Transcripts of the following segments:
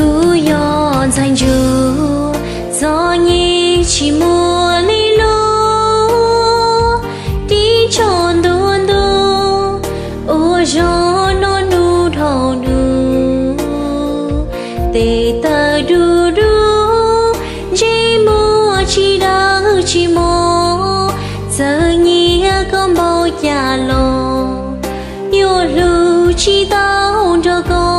Kuv yog ntxhais ntsuag, txom nyem tsis muaj leej hlub, ris tsho ntuag ntuag, ua zog noj hnub dhau hnub, tes taw du du, ntsej muag tsis dawb tsis mos, txawm nyiam koj npaum cas los yuav hlub tsis tau nrog koj.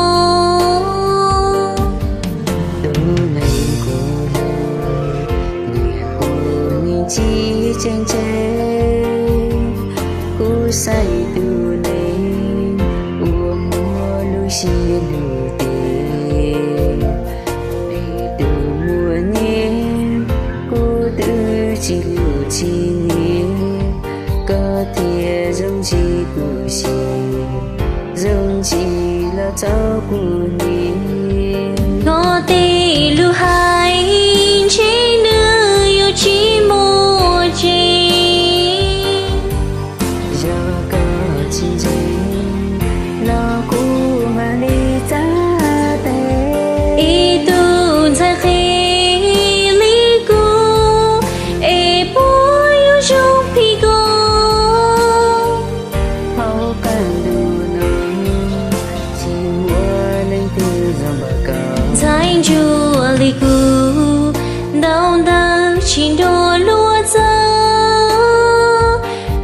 Tus neeg kuv hlub, nws hu Neeg Tsim Tseem Ceeb. Kuv xaiv tus neeg uas muaj lub siab lub ntsws, peb tus muaj nyiaj kuv twb tsis hlub tsis nyiam, koj thiaj zoo tsis pub siab, zoo tsis los txog kuv hnub. Koj tej lus hais ntshe nws yuav tsis muaj tseeb, yog koj tsis ntseeg los kuv mam li txhais tes. Ib tug ntxhais qhev li kuv es puas yuav zoo li koj? Hauv qab ntuj no tsis muaj leej twg zoo npaum koj. Ntxhais ntsuag li kuv, ntaus ntawv tsis nrog luag txawj,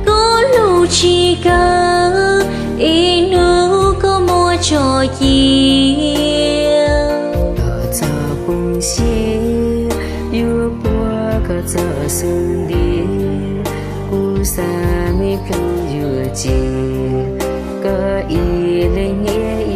koj hlub tsis kawg, ib hnub koj muab tso cia. Koj txhob poob siab, yuav puag koj txoj xub ntiag, kuv xav me ploog yuav tsis, koj ib leeg nyiam